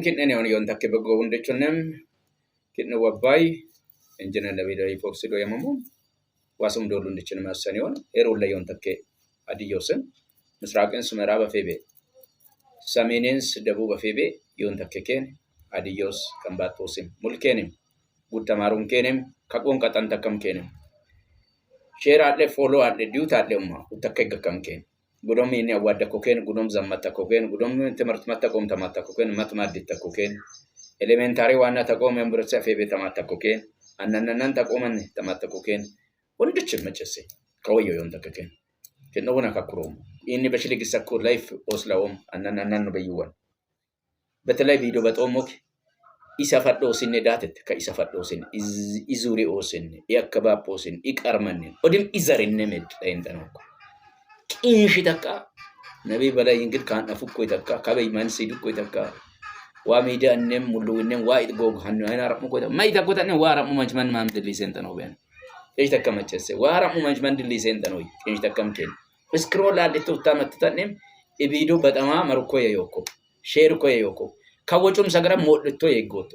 Kinne on yon takke በጎ ወንደቹንም kinne ወባይ እንጅነ ነቢዳይ ፎክሲዶ የመሙ ዋሱም ዶሉ እንድችን ማሰን ይሆን ኤሮን ላይ yon takke አድዮስን ምስራቅንስ ምዕራብ አፌቤ ሰሜንንስ ደቡብ አፌቤ yon takke ኬን አድዮስ ከምባጦስም ሙልኬንም ጉተማሩም ኬንም ከቆን ቀጠን ተከም ኬንም ሼር አለ ፎሎ አለ ዲዩት አለ ማ utakka gakkam ኬን ጉዶም ይኔ አዋደኮ ኬን ጉዶም ዘመተኮ ኬን ጉዶም ትምህርት መተቆም ተማተኮ ኬን መትማድተኮ ኬን ኤሌሜንታሪ ዋና ተቆም የምብረሰ ፌቤ ተማተኮ ኬን አናናናን ተቆመን ተማተኮ ኬን ወንድችን መጨሴ ከወዮ yon takke ኬን kenno ከኩሮም ይህኒ በሽሊ ግሰኮ ላይፍ ኦስላዎም አናናናን በይወን በተለይ ቪዲዮ በጦሞክ ኢሰፈዶስኔ ዳትት ከኢሰፈዶስን ኢዙሪኦስን ኢአከባፖስን ኢቀርመንን ኦድም ኢዘርነ ሜድ ላይንጠነኮ ቂንሽ ተካ ነቢ በላይ እንግድ ካን አፉኮ ይተካ ከበይ ማንሲዱኮ ይተካ ዋ ሚዲያ እኔም ሙሉ እኔም ዋ ኢጥጎግ ሀኑ አይና ረሙ ኮ ማይ ተኮታ ዋ ረሙ መንች ማን ማም ድሊ ሰንጠነው ቢያን ቄሽ ተከመቸሰ ዋ ረሙ መንች ማን ድሊ ሰንጠነው ቄሽ ተከምኬን ስክሮል አልቶ ታመትተንም ኢቢዶ በጠማ መርኮ የዮኮ ሼር ኮ የዮኮ ከወጩም ሰገረ ሞልቶ የጎቶ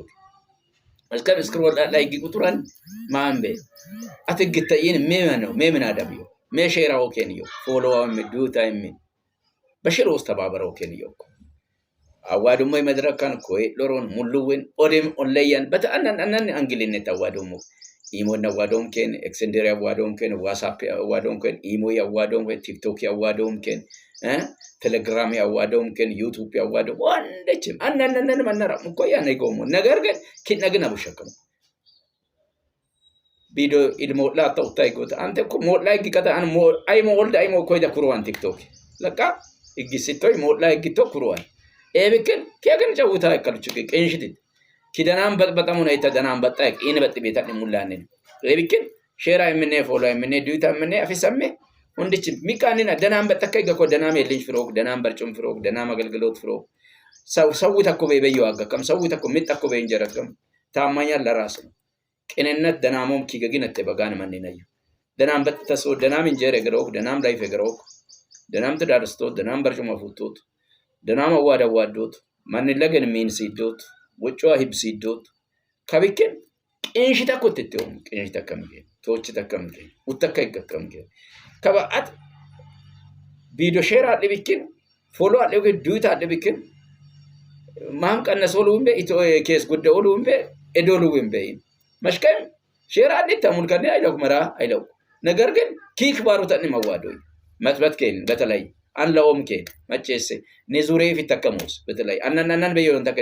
መስከም ስክሮል ላይ ጊቁቱራን ማንቤ አትግተይን ሜመነው ሜምን አዳብዮ ሜሼራው ኬንዮ ፎሎዋ ዱታ የሚ በሽሮ ውስጥ ተባበረው ኬንዮ አዋድሞ መድረካን ኮይ ሎሮን ሙሉውን ኦዴም ኦንለያን በተአናን አናን አንግሊነት አዋድሞ ኢሞን አዋዶም ኬን ኤክሰንደር አዋዶም ኬን ዋትስአፕ አዋዶም ኬን ኢሞ አዋዶም ኬን ቲክቶክ አዋዶም ኬን ቴሌግራም አዋዶም ኬን ዩቱብ አዋዶም ወንደችም አናናናን መነራ ሙኮያ ነይጎሞ ነገር ግን ኪነግን አቡሸከሙ ቪዲዮ ኢልሞላ ተውታይ ጎታ አንተ እኮ ሞላ ይግቀታ አን ሞ አይሞ ወልድ አይሞ ኮይዳ ኩሩዋን ቲክቶክ ለቃ ይግሲቶይ ሞላ ይግቶ ኩሩዋን ኤብክን ከግን ጨውታ ይቀልቹ ቅንሽት ኪደናን በጥበጠሙ ነው ይተደናን በጣ ኢን በጥ ቤታ ሙላንን ኤብክን ሼራ የምኔ ፎሎ የምኔ ዱታ የምኔ አፊሰሜ ወንድች ሚቃኒና ደናን በጠከ ይገኮ ደናም የልኝ ፍሮክ ደናም በርጩም ፍሮክ ደናም አገልግሎት ፍሮክ ሰው ሰው ተኮ በየው አገከም ሰው ተኮ ሚጠኮ በእንጀረከም ታማኛ ለራስ ነው። ቅንነት ደናሞም ኪገግን በጋን ማንነዩ ደናም በተሰው ደናም እንጀር የግሮክ ደናም ላይፍ የግሮክ ደናም ትዳርስቶት ደናም በርጩማ ፉቶት ደናም አዋድ አዋዶት ማን ለገን ሚን ሲዶት ወጫ ሂብ ሲዶት ከቢክን ቅንሽ ተኮትቴውም ቅንሽ ተከምጌ ቶች ተከምጌ ውተካ ይገከምጌ ከበአት ቪዲዮ ሼር አለ ቢክን ፎሎ አለ ዱት አለ ቢክን ማም ቀነሶ ልውምቤ ኬስ ጉደው ልውምቤ ኤዶ ልውምቤ መሽከም ሼር አለ ተሙል ከኔ አይለው መራ አይለው ነገር ግን ኪክ ባሩተን መዋዶይ መጥበት ኬን በተለይ አንለኦም ኬን መቼስ ኔዙሬ ፊተከሙስ በተለይ አናናናን በየሆን ተከ